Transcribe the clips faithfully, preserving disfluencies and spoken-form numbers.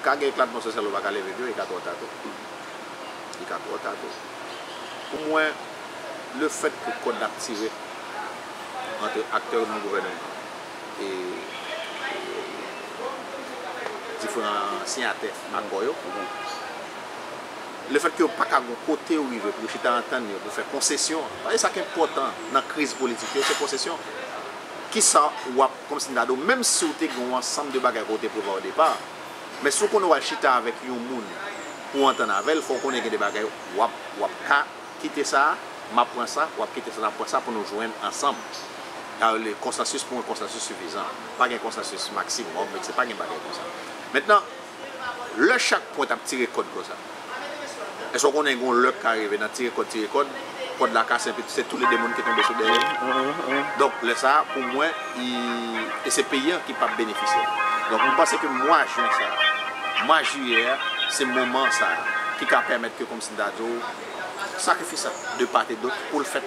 Ka gen eklatman sosyal ou pa ka leve vye w, e ka twò ta tou. Li ka twò ta tou. Pou mwen, lefètke kòd la ap tire ant aktè nan gouvènman an e diferan siyatè akò yo, lefètke yo pa ka gon kote yo rive pou yo chita antann yo pou fè konsesyon, paske sa k enpòtan nan kriz politik yo, se konsesyon. Kisa w ap, kòmsi m ta di w, menm si w te gen yon ansanm de bagay ke w te prevwa o depa, men si w konnen w al chita avèk yon moun pou w antann avè l, fò w konnen gen de bagay w ap, w ap ka kite sa, m ap pran sa, w ap kite sa, n ap pran sa pou nou jwenn ansanm. Sa yo rele konsansis pou mwen, konsansis sifizan. Pa gen konsansis maksimòm, et cetera, pa gen bagay konsa. Mentnan, lè chak pwent ap tire kòd konsa, èske w konnen gen yon lè k ka rive nan tire kòd, tire kòd, kòd la kase, epi se toulede moun ki tonbe sou dèyè? Donk, lè sa a, pou mwen, e se peyi a ki p ap benefisye. Donk, mwen panse ke mwa jen sa a, mwa jiyè a, se moman sa a ki ka pèmèt ke, kòmsi m ta di w, sakrifis la, de part et d'autre, pou l fèt,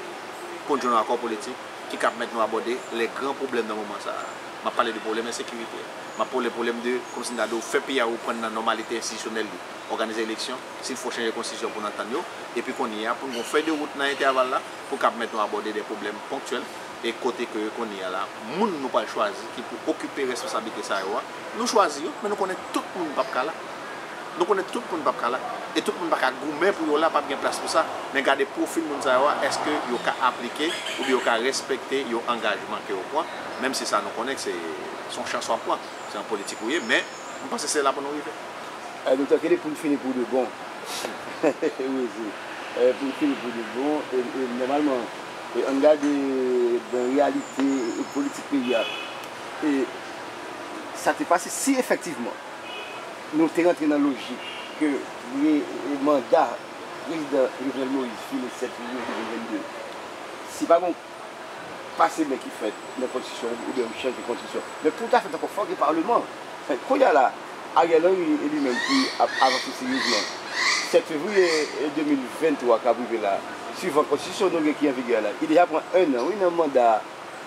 pou n jwenn yon akò politik ki ka pèmèt nou abòde lè gran pwoblèm nan moman sa a. M ap pale de pwoblèm ensekirite a. M ap pale pwoblèm de, kòmsi m ta di w, fè peyi a reprann nan nòmalite enstitisyonèl li, òganize eleksyon, si l fò chanje konstitisyon pou n antann yo, epi kounye a, pou n gon fèy de wout nan entèval la, pou ka pèmèt nou abòde de pwoblèm ponktyèl, e kote ke kounye a la, moun nou pral chwazi ki pou okipe responsablite sa yo a, nou chwazi yo, men nou konnen tout moun p ap ka la. Nou konnen tout moun p ap ka la. E tout moun pa ka goumen pou yo la, p ap gen plas pou sa. Men gade pwofil moun sa yo a, èske yo ka aplike oubyen yo ka respekte yon angajman ke yo pran, menm si sa nou konnen ke se, se yon chans w ap pran. Se an politik ou ye, men m panse se la pou nou rive. Donk, tande, pou n fini pou de bon. Wi, si. Pou n fini pou de bon, e, e, nòmalman, e, ann gade nan reyalite politik peyi a, e, sa te pase si efektivman nou te rantre nan lojik ke manda prezidan Jovenel Moïse fini sèt fevriye de mil vennde, si pa gen yon pase men ki fèt nan konstitisyon oubyen yon chanjman konstitisyon. Men pou w ta fè l ankò, fòk gen palman. Kounye a la, Ariel Henry e li menm ki ap avanse seryezman. Sèt fevriye de mil venntwa k ap rive la, swivan konstitisyon nou gen ki an vigè la, li deja pran ennan, wi, nan manda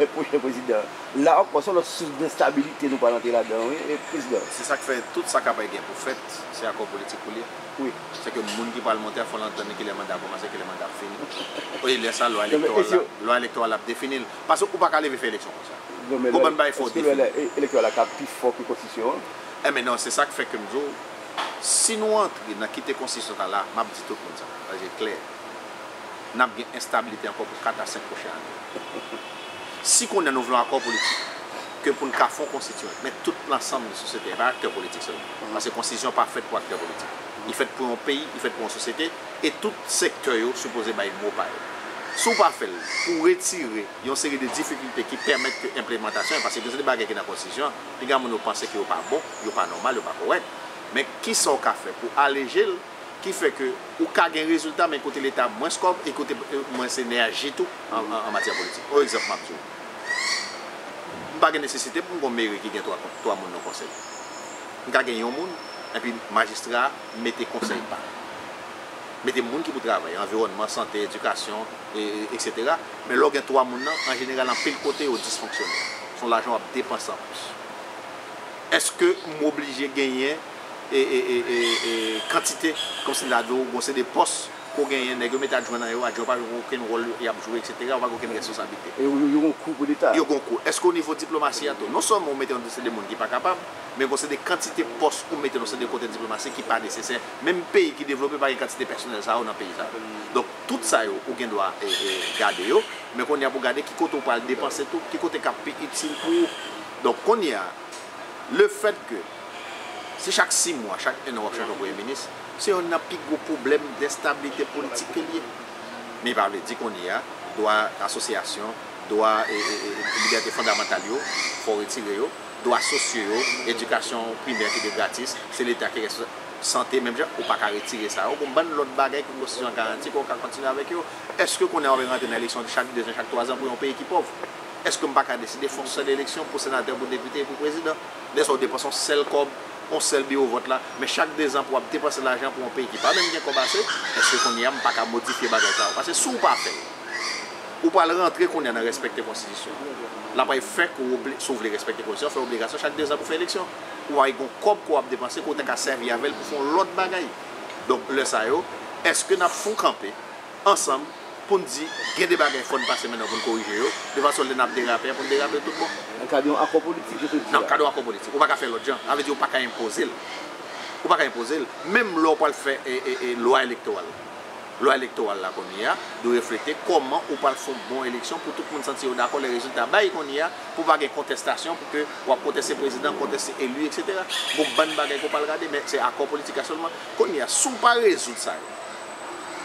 pwochen prezidan. La ankò, se yon lòt sous de enstabilite nou pral antre ladan, wi, prezidan. Se sa k fè tout sa k ap gen pou fèt, se akò politik pou l ye. Wi. Se ke moun ki pral monte a, fò l antann kilè manda a kòmanse, kilè manda a fini. E lè sa, lwa elektoral la, lwa elektoral la ap defini l. Paske ou pa ka leve fè eleksyon konsa. Gon bann bagay fò w defini. Èske lwa elektoral la ka pi fò ke konstitisyon an? Enben non, se sa k fè ke m di w, si nou antre nan kite konstitisyon sa la, m ap di tout moun sa, paske klè, n ap gen enstabilite ankò pou kat a senk pwochen ane. Si kounye a nou vle yon akò politik, ke pou n ka fè yon konstitisyon, men tout lansanm de sosyete a, e pa aktè politik sèlman. Paske konstitisyon an pa fèt pou aktè politik. Li fèt pou yon peyi, li fèt pou yon sosyete, e tout sektè yo sipoze bay mo pa yo. Si w pa fè l, pou w retire yon seri de difikilte ki pèmèt ke enplimantasyon, paske gen de bagay ki nan konstitisyon an, piga moun yo panse ke yo pa bon, yo pa nòmal, yo pa kòrèk. Men kisa w ka fè pou aleje l, ki fè ke ou ka gen rezilta, men kote Leta mwens kòb e kote mwens enèji tou an, an, an matyè politik. Yon egzanp m ap di w. M pa gen nesesite pou m gen yon meri ki gen twa, twa moun nan konsèy. M ka gen yon moun, epi majistra a mete konsèy pa l. Mete moun ki pou travay, anviwònman, sante, edikasyon, e, e, etsetera. Men lè w gen twa moun nan, an jeneral, anpil kote yo disfonksyonèl. Se yon lajan w ap depanse anplis. Èske m oblije genyen e, e, e, e, e, kantite, kòmsi m ta di w, gon seri de pòs ke w genyen, nèg yo mete adjwen nan yo, adjwen yo pa jwe okenn wòl y ap jwe, etsetera, yo pa gen okenn responsablite. E yo, yo, yo gen yon kou pou Leta. Yo gen yon kou. Èske o nivo diplomasi a tou? Non sèlman ou mete yon seri de moun ki pa kapab, men gon seri de kantite pòs ou mete nan seri de kote diplomasi ki pa nesesè. Menm peyi ki devlope pa gen kantite pèsonèl sa yo nan peyi sa yo. Donk, tout sa yo, ou gen dwa, e, e, gade yo, men kounye a pou gade ki kote ou pral depanse tou, ki kote k ap pi itil pou ou. Donk, kounye a, lefètke si chak sis mwa, chak enn an w ap chanje yon premye minis, se yonn nan pi gwo pwoblèm d enstabilite politik ke l ye. Men pa vle di kounye a, dwa asosyasyon, dwa e, e, e, libète fondamantal yo, fò w retire yo, dwa sosyo yo, edikasyon primè ki te gratis, se Leta ki responsab, sante, menm jan, ou pa ka retire sa yo. Gon bann lòt bagay ke konstitisyon an garanti ke w ka kontinye avèk yo. Èske kounye a w ap rantre nan eleksyon chak dezan, chak twazan pou yon peyi ki pòv? Èske m pa ka deside fè yon sèl eleksyon pou senatè, pou depite e pou prezidan? Lè sa w depanse yon sèl kòb, yon sèl biwo vòt la, men chak dezan pou w ap depanse lajan pou yon peyi ki pa menm gen kòb ase, èske kounye a m pa ka modifye bagay sa yo? Paske si w pa fè l, Ou pral rantre kounye a nan respekte konstitisyon an. L ap fè ke w obli-, si w vle respekte konstitisyon, fè obligasyon chak de zan pou fè eleksyon. Ou pa gen yon kòb ke w ap depanse ke w ta ka sèvi avè l pou fè yon lòt bagay. Donk, lè sa yo, èske n ap fè yon kanpe ansanm pou n di, gen de bagay fò n pase mentnan pou n korije yo, de fason lè n ap derape a, pou n derape tout bon? Nan kad yon akò politik, je te di. Nan kad yon akò politik. Ou pa ka fè lòt jan. Sa vle di, ou pa ka enpoze l. Ou pa ka enpoze l. Menm lè w pral fè, e, e, e, lwa elektoral. Lwa elektoral la kounye a dwe reflete kòman ou pral fè yon bon eleksyon pou tout moun santi yo dakò lè rezilta bay kounye a, pou pa gen kontestasyon, pou ke w ap konteste prezidan, konteste eli, etsetera. Gon bann bagay ke w pral gade, men se akò politik la sèlman. Kounye a, si w pa rezoud sa yo,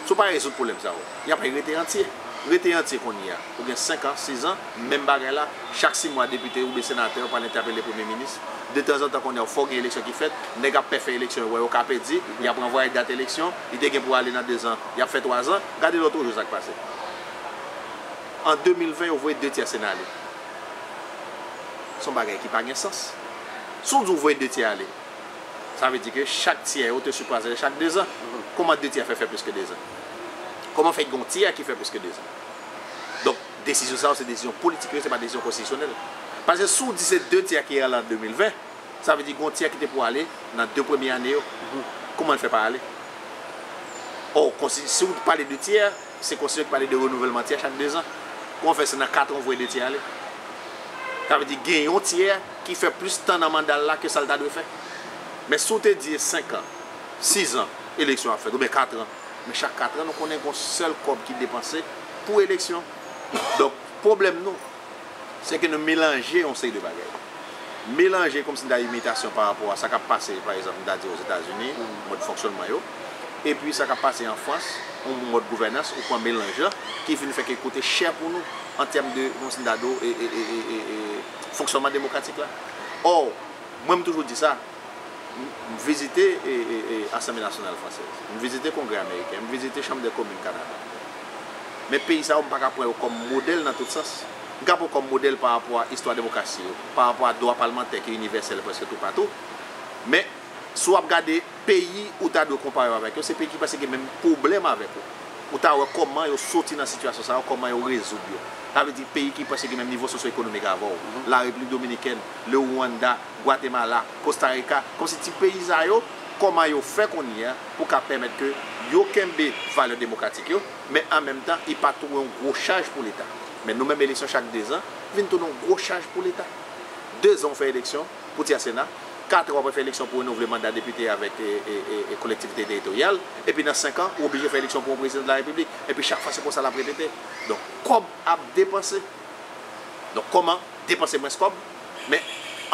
si w pa rezoud pwoblèm sa yo, y ap rete antye. Rete antye kounye a. Ou gen senk an, sis an, menm bagay la. Chak sis mwa, depite oubyen senatè yo pral entèpele premye minis. Detanzantan, kounye a, fò gen eleksyon ki fèt. Nèg ap pè fè eleksyon, yo wè yo ka pèdi, y ap ranvwaye dat eleksyon. Li te gen pou ale nan de zan, y ap fè twa zan. Gade lòt jou sa k pase. An de mil ven, yo voye de tyè Sena ale. Se yon bagay ki pa gen sans. Si w di w voye de tyè ale, sa vle di ke chak tyè yo te sipwaze ale chak de zan. Kòman de tyè fè fè plis ke de zan? Kòman fè gen yon tyè ki fè plis ke de zan? Donk, desizyon sa yo, se desizyon politik yo ye, se pa desizyon konstitisyonèl. Paske si w di se de tyè ki ale an de mil ven, sa vle di gen yon tyè ki te pou ale nan de premye ane yo. Kòman l fè pa ale? Ò, konsti-, si w pale de tyè, se konstitisyon ki pale de renouvèlman tyè chak de zan. Kòman fè se nan kat an w voye de tyè ale? Sa vle di gen yon tyè ki fè plis tan nan manda l la ke sa l ta dwe fè. Men si w te di e senk an, sis an, eleksyon ap fèt, oubyen kat an, men chak kat an, nou konnen gen yon sèl kòb ki depanse pou eleksyon. Donk, pwoblèm nou, se ke nou melanje yon seri de bagay. Melanje kòmsi n ta imitasyon pa rapò a sa k ap pase, pa egzanp, m ta di Ozetazini, mòd fonksyònman yo, epi sa k ap pase an Frans, yon mòd gouvènans, ou pran melanj lan, ki vin fè ke koute chè pou nou, an tèm de, kòmsi n ta di w, e, e, fonksyònman demokratik la. Ò, mwen, m toujou di sa, M, m vizite, e, e, e, Asanble Nasyonal Fransèz. M vizite Kongrè Ameriken. M vizite Chanm dè Komin Kanada. Men peyi sa yo, m pa ka pran yo kòm modèl nan tout sans. M ka pran yo kòm modèl pa rapò a istwa demokrasi yo, pa rapò a dwa palmantè ki inivèsèl prèske toupatou. Men, si w ap gade peyi ou ta dwe konpare yo avèk yo, se peyi ki prèske gen menm pwoblèm avèk yo. Ou ta wè kòman yo soti nan sitiyasyon sa yo, kòman yo rezoud yo. Sa vle di peyi ki prèske gen menm nivo sosyo-ekonomik avè w. La Repiblik Dominikèn, le Rwanda, Gwatemala, Kosta Rika, kòmsi ti peyi sa yo, kòman yo fè kounye a pou ka pèmèt ke yo kenbe valè demokratik yo, men an menm tan, li pa tounen yon gwo chaj pou Leta. Men nou menm, eleksyon chak de zan vin tounen yon gwo chaj pou Leta. De zan w fè eleksyon pou tyè Sena, kat an w ap fè eleksyon pou renouvle manda depite avèk, e, e, e, e kolektivite teritoryal, epi nan senk an, ou oblije fè eleksyon pou yon prezidan de la repiblik, epi chak fwa se konsa l ap repete. Donk, kòb ap depanse. Donk, kòman depanse mwens kòb, men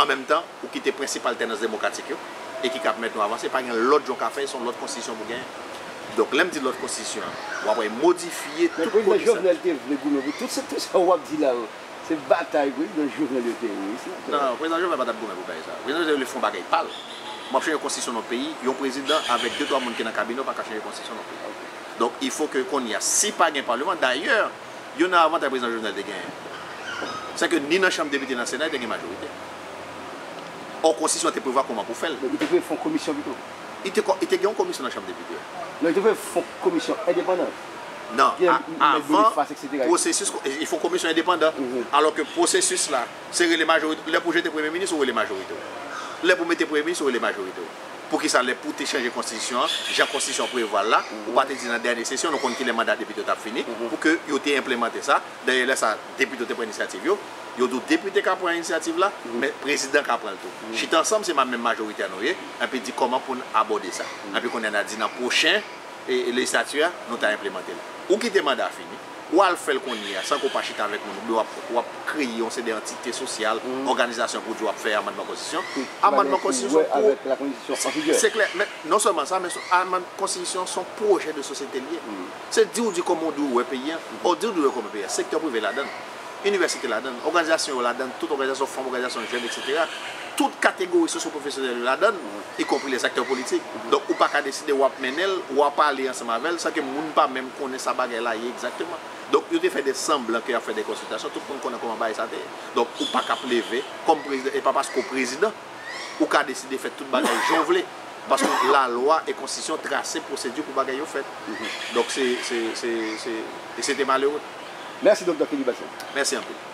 an menm tan, ou kite prensip altènans demokratik yo, e ki ka pèmèt nou avanse, pa gen lòt jan w ka fè, se yon lòt konstitisyon pou genyen. Donk, lè m di lòt konstitisyon an, w ap wè modifye tout kote sa. Men prezidan Jovenel te vle goumen pou tout se, tout sa w ap di la yo. Se batay prezidan Jovenel yo te ye, wi, silvouplè. Non, prezidan Jovenel pa t ap goumen pou bagay sa. Prezidan Jovenel vle fè yon bagay pa l. M ap chanje konstitisyon nan peyi, yon prezidan avèk de twa moun ki nan kabinè w pa ka chanje konstitisyon nan peyi. Donk, il faut que kounye a, si pa gen palman, dayè, youn nan avantaj prezidan Jovenel te genyen, se ke ni nan chanm depite, nan Sena, li te gen majorite. Ò, konstitisyon an te prevwa kòman pou fè l. Donk, li te dwe fè yon komisyon pito. Li te, li te gen yon komisyon nan chanm depite. Non, li te dwe fè yon komisyon endepandan. Non, a, avan pwosesis, il faut komisyon endepandan. Alò ke pwosesis la, se rele majorite, lè pou jete premye minis, ou rele majorite w. Lè pou mete premye minis, ou rele majorite w. Poukisa lè pou te chanje konstitisyon an, jan konstitisyon an prevwa l la, ou pa te di nan dènye sesyon, nou konn kilè manda depite yo t ap fini, pou ke yo te enplemante sa. Dayè, lè sa, depite yo te pran inisyativ yo, yo di w depite ka pran inisyativ la, men prezidan ka pran l tou. Chita ansanm, se ma-, menm majorite a nou ye, epi di kòman pou n abòde sa. Epi kounye a n a di nan pwochen, e, e lejislati a, nou ta enplemante l. Ou kite manda a fini, ou al fè l kounye a, san ke w pa chita avèk moun, oubyen w ap, w ap kreye yon seri de antite sosyal, òganizasyon pou di w ap fè amandman konstitisyon. Amandman konstitisyon se yon pwo-, se klè, men non sèlman sa, men se, amandman konstitisyon se yon pwojè de sosyete l ye. Se di w di kòman w dwe wè peyi a, ò, di w dwe wè kòman peyi a, sektè prive ladan l. Inivèsite ladan l, òganizasyon yo ladan l, tout òganizasyon fanm, òganizasyon jèn, etsetera. Tout kategori sosyo-pwofesyonèl yo ladan l, ikonpri lèzaktè politik. Donk, ou pa ka deside w ap mennen l, w ap pale ansanm avè l, san ke moun pa menm konnen sa bagay la ye egzakteman. Donk, yo te fè de sanblan ke y ap fè de konsiltasyon, tout moun konnen kòman bagay sa te ye. Donk, ou pa ka ap leve kòm prezidan, e pa paske w prezidan, ou ka deside fè tout bagay jan w vle. Paske lalwa e konstitisyon trase pwosedi pou bagay yo fèt. Donk, se, se, se, se, e se te malere. Mèsi, Doktè Philippe Bassène. Mèsi anpil.